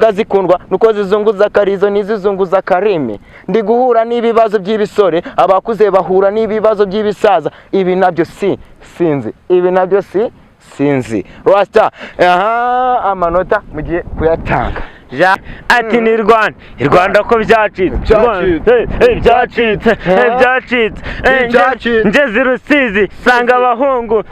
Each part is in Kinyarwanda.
Inzoga zikundwa nuko zizunguza akarizo n'izizunguza akarimi. Ndi guhura n'ibibazo by'ibisore, abakuze bahura n'ibibazo by'ibisaza. Ibi nabyo si sinzi, ibi nabyo si sinzi. Rasta, aha amanota mugiye kuyatanga. Ati ni Rwanda, i Rwanda ko byacitse, byacitse, byacitse, ngeze i Rusizi sanga abahungu.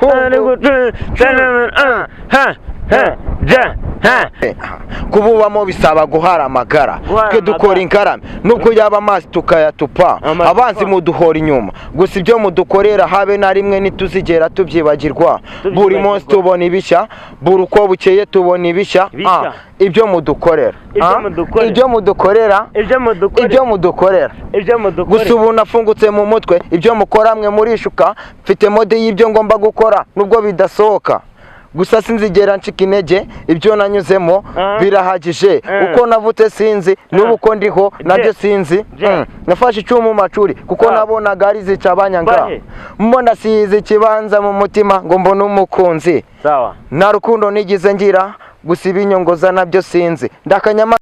Kububamo bisaba guhara amagara, twe dukora inkarame nubwo yaba amazi tukayatupa. Abanzi muduhora inyuma, gusa ibyo mudukorera habe na rimwe ntituzigera tubyibagirwa. Buri munsi tubona ibishya, buri uko bukeye tubona ibishya. Ibyo mudukorera, ibyo mudukorera, ibyo mudukorera. Gusa ubu nafungutse mu mutwe, ibyo mukora mwe murishuka. Mfite mode y'ibyo ngomba gukora nubwo bidasohoka. Gusa sinzigera ncika intege, ibyo nanyuzemo birahagije. Uko navutse sinzi, n'ubu uko ndiho nabyo sinzi. Nafashe icumu mu macuri kuko nabonaga ari zica abanyanga. Mbona size ikibanza mu mutima ngo mbone umukunzi. Nta rukundo nigize ngira, gusa ibinyongoza nabyo sinzi. Ndakanyama.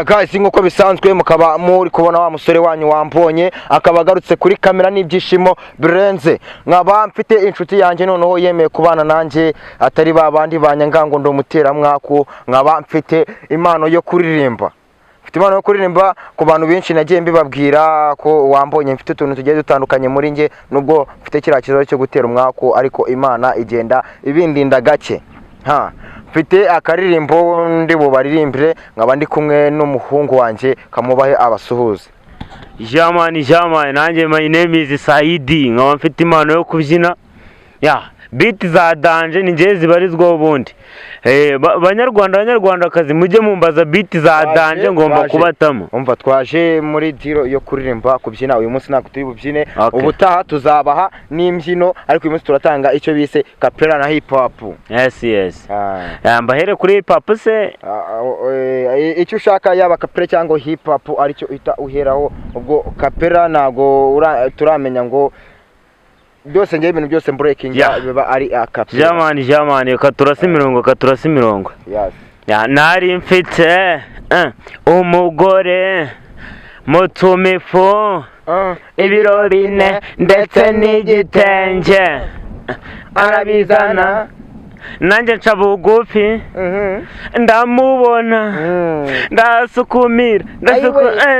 Guys, nkuko bisanzwe mukaba muri kubona wa musore wanyu wambonye akaba agarutse kuri kamera n'ibyishimo birenze. Nkaba mfite inshuti yanjye noneho yemeye kubana nanjye, atari babandi banyanga ngo ndomutera mwaku. Nkaba mfite impano yo kuririmba, mfite impano yo kuririmba. Ku bantu benshi nagiye mbibabwira ko wambonye mfite utuntu tugiye dutandukanye muri nge, nubwo mfite kiriya kibazo cyo gutera umwaku, ariko Imana igenda ibindinda gake. Mfite akaririmbo ndi bubaririmbire, nkaba ndi kumwe n'umuhungu wanjye kamubahe abasuhuze. Jamani jamani, nanjye my name is Saidi, nkaba mfite impano yo kubyina. Ya beat za danje ni ngiye zibarizwaho ubundi. Banyarwanda banyarwandakazi mujye mumbaza beat za danje ngomba kubatamo. Umva twaje muri diro yo kuririmba kubyina uyu munsi ntabwo turi bubyine. Ubutaha tuzabaha n'imbyino, ariko uyu munsi turatanga icyo bise capella na hip hop. Yes yes. Mbahere kuri hip hop se? Icyo ushaka yaba capella cyangwa hip hop aricyo uhita uheraho. Ubwo capella ntago turamenya ngo byose ngiye ibintu byose breaking biba ari akapera. Jamani jamani, katurasa imirongo, katurasa imirongo. Yes. Ya nari mfite umugore mutumifu, ibiro bine ndetse n'igitenge arabizana, nanjye nca bugufi ndamubona, ndasukumira,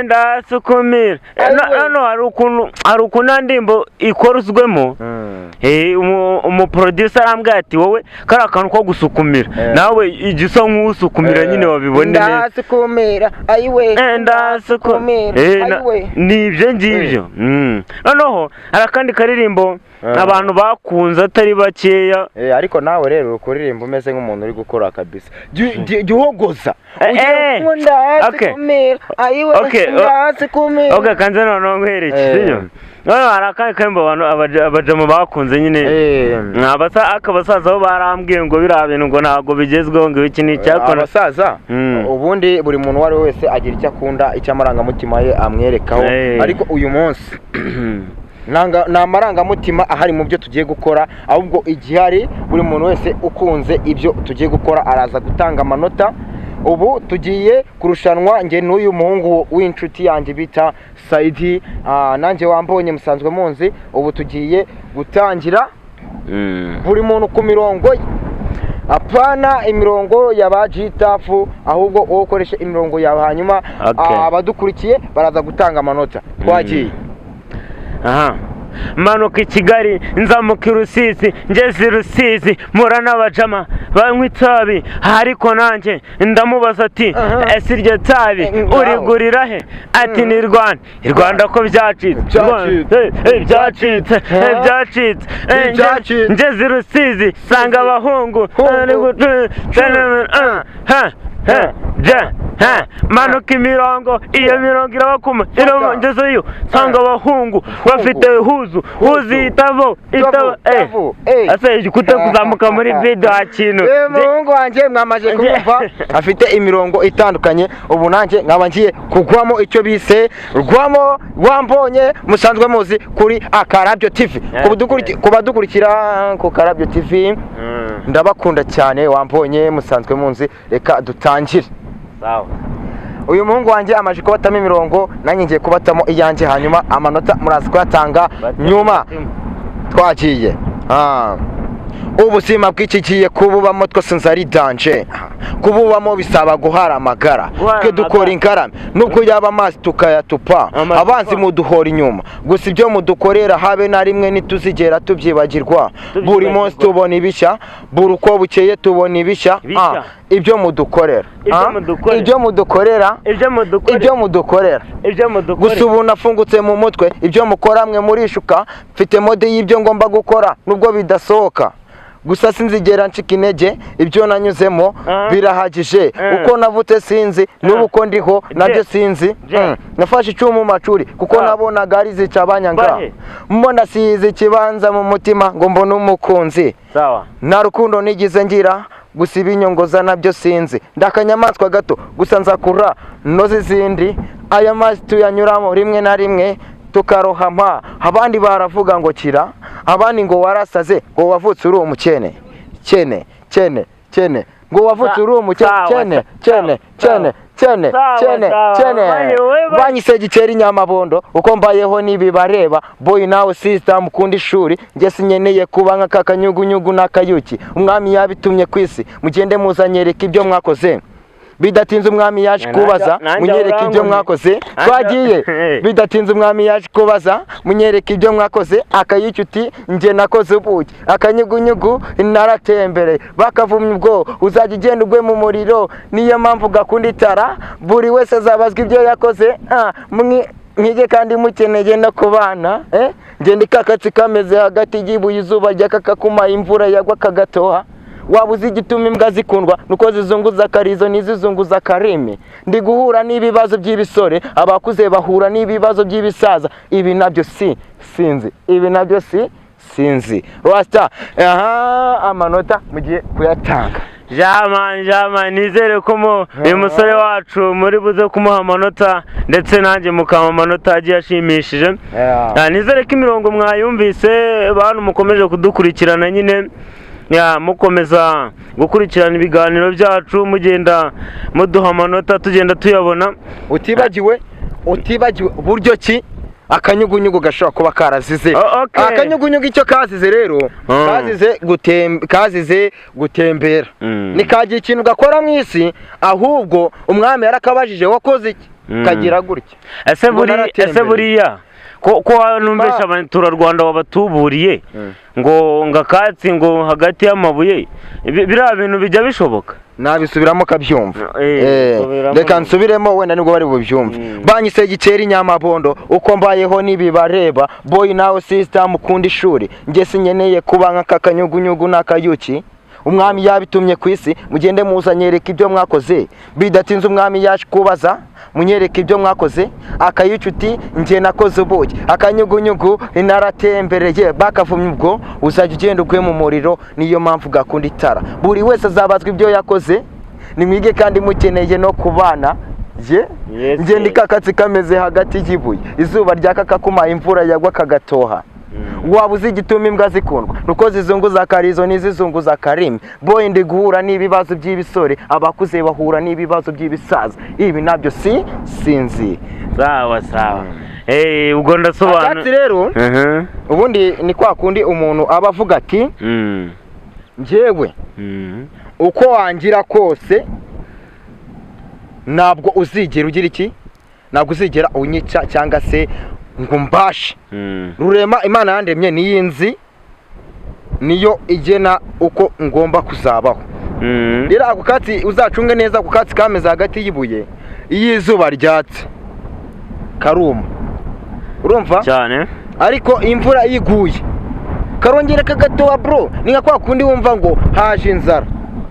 ndasukumira. Hano hari ukuntu ndimbo ikoruzwemo. Umuproducer arambwira ati wowe kari akantu ko gusukumira, nawe ijya usa nk'usukumira nyine wabibone neza. Ndasukumira ayiwe, ndasukumira ayiwe, ni ibyo ngibyo. Noneho hari akandi karirimbo abantu bakunze atari bakeya. Ariko nawe rero ukuririmba umeze nk'umuntu uri gukora kabisa. Jya uhogoza. Ndasukumira ayiwe, ndasukumira. Okay, kanze noneho nkwereke, sibyo? Hari akandi karirimbo abajama bakunze nyine. Abasaza bo barambwiye ngo biriya bintu ngo ntabwo bigezweho, ngo iki ni icyakora. Abasaza ubundi buri muntu uwo ari we wese agira icyo akunda, icyo amarangamutima ye amwerekaho. Ariko uyu munsi nta marangamutima ahari mu byo tugiye gukora, ahubwo igihari buri muntu wese ukunze ibyo tugiye gukora araza gutanga amanota. Ubu tugiye kurushanwa nge n'uyu muhungu w'inshuti yanjye bita Saidi, nanjye wambonye musanzwe munzi. Ubu tugiye gutangira buri muntu ku mirongo ye, apana imirongo ya G-Taff, ahubwo wowe ukoresha imirongo yawe, hanyuma abadukurikiye baraza gutanga amanota. Twagiye. Aha. Manuka i Kigali nzamuka i Rusizi, ngeze i Rusizi mpura n'abajama banywa itabi, ariko nanjye ndamubaza ati ese iryo tabi urigurira he? Ati ni Rwanda. I Rwanda ko byacitse, byacitse, byacitse. Ngeze i Rusizi sanga abahungu. he, je, he, manuka imirongo, iyo mirongo irabakuma, Fata. ngezeyo nsanga abahungu bafite huzu, huzu itavo, itavo, eh. Tavu, eh. Ase igikuta kuzamuka muri video ha kintu. Eh, muhungu wanjye mwamaze kumva afite imirongo itandukanye. Ubu nanjye nkaba ngiye kugwamo icyo bise rwamo wambonye musanzwe muzi kuri Akarabyo TV. Ku badukurikira ku Karabyo TV, ndabakunda cyane, wambonye musanzwe munzi. Reka dutangire. Sawa. Uyu muhungu wanjye amaze kubatamo imirongo, nanjye ngiye kubatamo iyanjye, hanyuma amanota muraza kuyatanga nyuma. Twagiye. Ubuzima bw'iki gihe kububamo twese nzi ari danger. Kububamo bisaba guhara amagara. Guhara Twe dukora amagara. ingarame nubwo yaba amazi tukayatupa. Amacupa. Abanzi muduhora inyuma, gusa ibyo mudukorera habe na rimwe ntituzigera tubyibagirwa. Buri munsi tubona ibishya, buri uko bukeye tubona ibishya. Ibishya. Ibyo mudukorera. Ibyo mudukorera. Ibyo mudukorera. Ibyo mudukorera. Ibyo mudukorera. Ibyo mudukorera. Gusa ubu nafungutse mu mutwe, ibyo mukora mwe murishuka. Mfite mode y'ibyo ngomba gukora nubwo bidasohoka, gusa sinzigera ncika intege. Ibyo nanyuzemo birahagije. Uko navutse sinzi, n'ubu uko ndiho nabyo sinzi. Nafashe icumu mu macuri kuko nabonaga ari zica abanyanga. Bahe. Mbona size ikibanza mu mutima ngo mbone umukunzi. Sawa. Nta rukundo nigize ngira, gusa ibinyongoza nabyo sinzi. Ndakanyamaswa gato gusa nzakura noze izindi. Aya mazi tuyanyuramo rimwe na rimwe tukarohama. Abandi baravuga ngo kira, abandi ngo warasaze, ngo wavutse uri umukene kene kene kene, ngo wavutse uri umukene Sawa, kene sawa, kene kene kene sawa, kene sawa. kene. Bayi, Banyise gikeri nyamabondo, uko mbayeho nibibareba. Boy nawe sister mukunda ishuri, njye sinkeneye kuba nka kakanyugunyugu n'akayuki. Umwami yabitumye ku isi, mugende muzanyereka ibyo mwakoze. Bidatinze umwami yaje kubaza, Nanjye munyereke ibyo urankomye. mwakoze. Twagiye. Bidatinze umwami yaje kubaza, munyereke ibyo mwakoze. Akayuki uti njye nakoze ubuki, akanyugunyugu naratembereye. Bakavumye ubwo uzajya ugenda ugwe mu muriro, niyo mpamvu gakunda itara. Buri wese azabazwa ibyo yakoze. Mwige kandi mukeneye no kubana, eh? Ngenda ikakatsi kameze hagati y'ibuye, izuba ryakakakuma, imvura yagwa kagatoha. Waba uzi igituma imbwa zikundwa nuko zizunguza akarizo n'izizunguza akarimi. Ndi guhura n'ibibazo by'ibisore, abakuze bahura n'ibibazo by'ibisaza. Ibi nabyo si sinzi, ibi nabyo si sinzi. Rasta, aha amanota mugiye kuyatanga. Jamani, jamani, nizere ko uyu musore wacu muri buze kumuha amanota, ndetse nanjye mukampa amanota agiye ashimishije. Nizere ko imirongo mwayumvise, bantu mukomeje kudukurikirana nyine, ya, mukomeza gukurikirana ibiganiro byacu, mugenda muduha amanota, tugenda tuyabona. Utibagiwe buryo ki akanyugunyugu gashobora kuba karazize. Oh, okay. Akanyugunyugu icyo kazize rero, kazize gutembera. Nikagira ikintu gakora mu isi, ahubwo umwami yarakabajije wakoze iki, kagira gutya. Ese Ngo buri ese naratembereye. Buriya ko numvisha abaturarwanda wabatuburiye ngo akatsi ngo hagati y'amabuye, biriya bintu bijya bishoboka? Nabisubiramo kabyumva. Subiramo. Reka nsubiremo, wenda nibwo bari bubyumve. Banyise gikeri nyamabondo, uko mbayeho nibibareba. Boy nawe sister mukunda ishuri, njye sinkeneye kuba nk'akanyugunyugu n'akayuki. Umwami yabitumye ku isi, mugende muzanyereka ibyo mwakoze. Bidatinze umwami yaje kubaza, munyereke ibyo mwakoze. Akayuki uti njye nakoze ubuki, akanyugunyugu naratembereye. Bakavumye ubwo uzajya ugenda ugwe mu muriro, niyo mpamvu gakunda itara. Buri wese azabazwa ibyo yakoze. Nimwige kandi mukeneye no kubana ye. Yes. Ngenda ikakatsi kameze hagati y'ibuye, izuba ryakakakuma, imvura yagwa kagatoha. Waba uzi igituma imbwa zikundwa nuko zizunguza akarizo n'izizunguza akarimi. Boy ndi guhura n'ibibazo by'ibisore, abakuze bahura n'ibibazo by'ibisaza. Ibi nabyo si sinzi. Sawa sawa, ubwo ndasobanura. Akatsi rero ubundi ni kwa kundi umuntu aba avuga ati njyewe uko wangira kose ntabwo uzigera ugira iki, ntabwo uzigera unyica cyangwa se ngo umbashe. Rurema Imana yandemye niyo nzi, niyo igena uko ngomba kuzabaho. Rero ako katsi uzacunge neza, ako katsi kameze hagati y'ibuye, iyo izuba ryatse karuma, urumva? Cyane. Ariko imvura iyo iguye karongera kagatoha. Bro, ni nka kwa kundi wumva ngo haje inzara.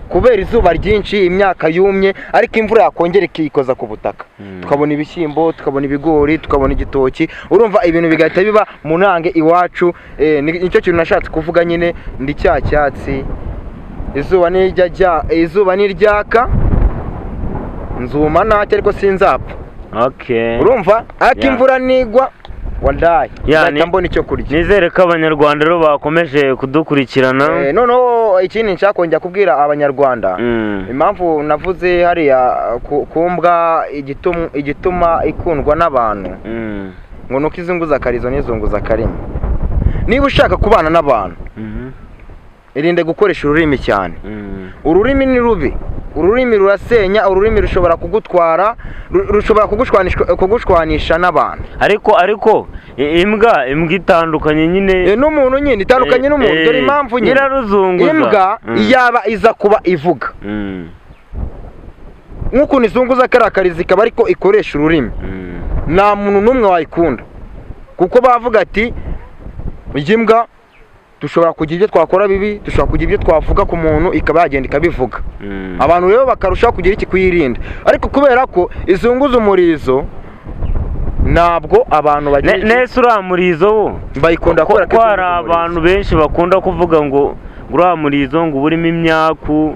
Kubera izuba ryinshi, imyaka yumye, ariko imvura yakongera ikikoza ku butaka, tukabona ibishyimbo, tukabona ibigori, tukabona igitoki. Urumva ibintu bigahita biba mu ntange iwacu. Nicyo kintu nashatse kuvuga nyine. Ndi cya cyatsi, izuba nijya jya, izuba niryaka nzuma ntacyo, ariko sinzapfa. Urumva, ariko imvura nigwa, wadayi, Yeah, nzahita mbona icyo kurya. Nizere ko Abanyarwanda rero bakomeje kudukurikirana. Noneho ikindi nshaka kongera kubwira Abanyarwanda, impamvu navuze hariya ku mbwa, igituma ikundwa n'abantu, ngo nuko izunguza akarizo n'izunguza akarimi. Niba ushaka kubana n'abantu, irinde gukoresha ururimi cyane. Ururimi ni rubi, ururimi rurasenya, ururimi rushobora kugutwara, rushobora kugushwanisha n'abantu. Ariko imbwa itandukanye nyine N'umuntu nyine, itandukanye n'umuntu. Dore impamvu nyine. Iraruzunguza. Imbwa iyaba iza kuba ivuga nk'ukuntu izunguza kariya karizo, ikaba ariko ikoresha ururimi, nta muntu n'umwe wayikunda, kuko bavuga ati: "Iyi mbwa dushobora kugira ibyo twakora bibi, dushobora kugira ibyo twavuga ku muntu, ikaba yagenda ikabivuga." Abantu rero bakarushaho kugira iki? Kuyirinda. Ariko kubera ko izunguza umurizo, ntabwo abantu bagira iki? Nese uriya murizo wo Bayikunda ko kubera ko ko hari izunguza umurizo. abantu benshi bakunda kuvuga ngo uriya murizo ngo uba urimo imyaku,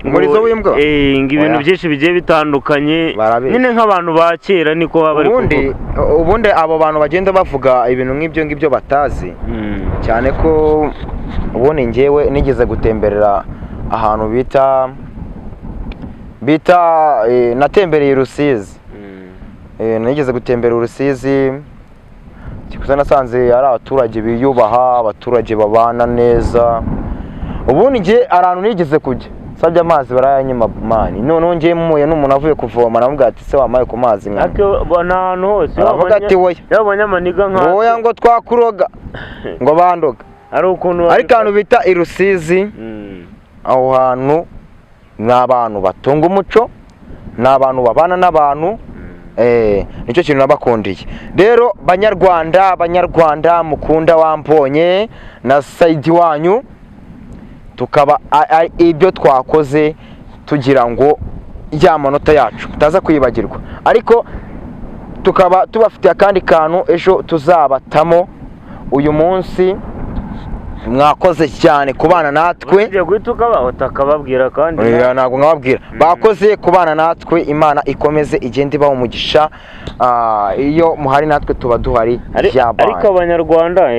Umurizo w'imbwa? Ngo ibintu Oya. byinshi bigiye bitandukanye. Barabeshya. Nyine nk'abantu ba kera niko baba bari Ubundi kuvuga. ubundi abo bantu bagenda bavuga ibintu nk'ibyo ngibyo batazi, cyane ko ubundi njyewe nigeze gutemberera ahantu bita natembereye i Rusizi. Nigeze gutembera i Rusizi, gusa nasanze ari abaturage biyubaha, abaturage babana neza. Ubundi njye ahantu nigeze kujya nsabye amazi barayanyima man. Noneho njye mpuye n'umuntu avuye kuvoma, namubwira ati: "Se wampaye ku mazi nkanywa?" Ariko ni ahantu hose iyo Aravuga ati: "Oya." Iyo babonye amaniga nka Ngo oya, ngo twakuroga, ngo bandoga. Ari ukuntu Ariko ahantu bita i Rusizi, aho hantu ni abantu batunga umuco, ni abantu babana n'abantu. Nicyo kintu nabakundiye. Rero Banyarwanda, Banyarwanda mukunda wambonye na sayidi wanyu, tukaba ibyo twakoze tugira ngo ya manota yacu mutaza kwibagirwa, ariko tukaba tubafitiye akandi kantu ejo tuzabatamo. Uyu munsi mwakoze cyane kubana natwe. Ugiye guhita utakababwira kandi. Oya, ntabwo nkababwira. Bakoze kubana natwe, Imana ikomeze igende ibaha umugisha. Iyo muhari natwe tuba duhari. Yabaye. Ariko Abanyarwanda